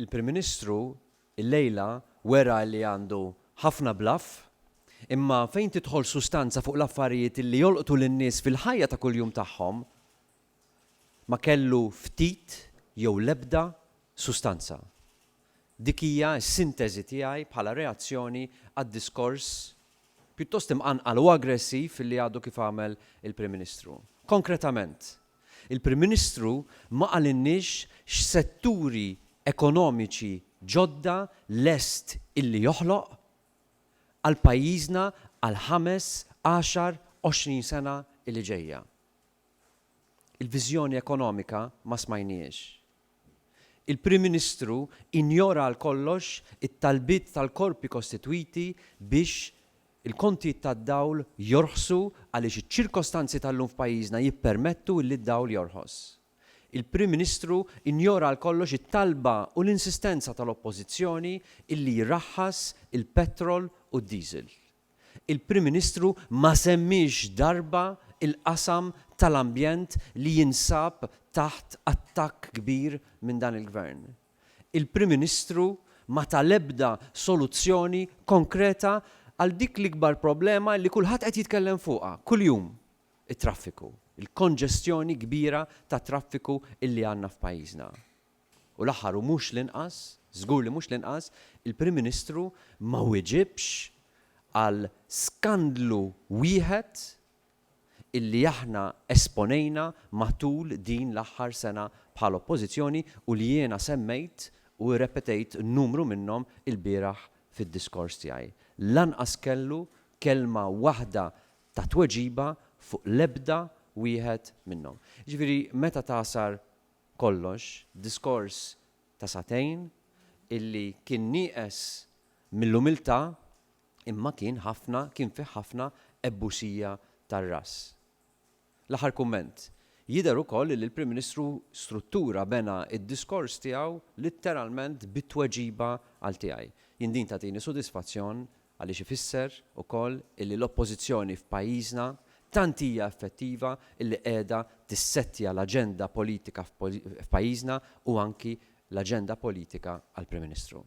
Il-Prim Ministru illejla wera li għandu ħafna bluff, imma fejn tidħol sustanza fuq l-affarijiet li jolqtu lin-nies fil-ħajja ta' kuljum tagħhom, ma kellu ftit jew l-ebda sustanza. Dik hija s-sinteżi tiegħi bħala reazzjoni għad-diskors pjuttost imqanqal u aggressiv li għadu kif għamel il-Prim Ministru. Konkretament, il-Prim Ministru ma qalilniex x'setturi ekonomiċi ġodda lest illi joħloq għal pajjiżna għall-ħames, għaxar, 20 sena illi ġejja. Il-viżjoni ekonomika ma smajnihiex. Il-Prim Ministru injora għal kollox it-talbiet tal-korpi kostitwiti biex il-kontijiet tad-dawl jorħsu għaliex iċ-ċirkostanzi tal-lum f'pajjiżna jippermettu illi d-dawl jorħos. Il-Prim Ministru injora għal kollox it-talba u l-insistenza tal-Oppożizzjoni illi jraħħas il-petrol u d-diesel. Il-Prim Ministru ma semmiex darba l-qasam tal-ambjent li jinsab taħt attakk kbir minn dan il-Gvern. Il-Prim Ministru ma ta l-ebda soluzzjoni konkreta għal dik l-ikbar problema li kulħadd qed jitkellem fuqha kuljum, it-traffiku, il-konġestjoni kbira tat-traffiku illi għandna f'pajjiżna. U l-aħħar u mhux l-inqas, żgur li mhux l-inqas, il-Prim Ministru ma wiġibx għal skandlu wieħed illi aħna esponejna matul din l-aħħar sena bħala Oppożizzjoni u li jiena semmejt u rrepetejt numru minnhom ilbieraħ fid-diskors tiegħi. Lanqas kellu kelma waħda ta' tweġiba fuq l-ebda wieħed minnhom. Jiġifieri meta tagħsar kollox, diskors ta' sagħtejn illi kien nieqes mill-umiltà imma kien ħafna kien fih ħafna ebusija tar-ras. L-aħħar kumment. Jidher ukoll illi l-Prim Ministru struttura bena d-diskors tiegħu litteralment bi tweġiba għal tiegħi. Jien din tagħtini sodisfazzjon għaliex ifisser ukoll illi l-Oppożizzjoni f'pajjiżna tant hija effettiva illi qiegħda tissettja l-aġenda politika f'pajjiżna u anki l-aġenda politika għall-Prim Ministru.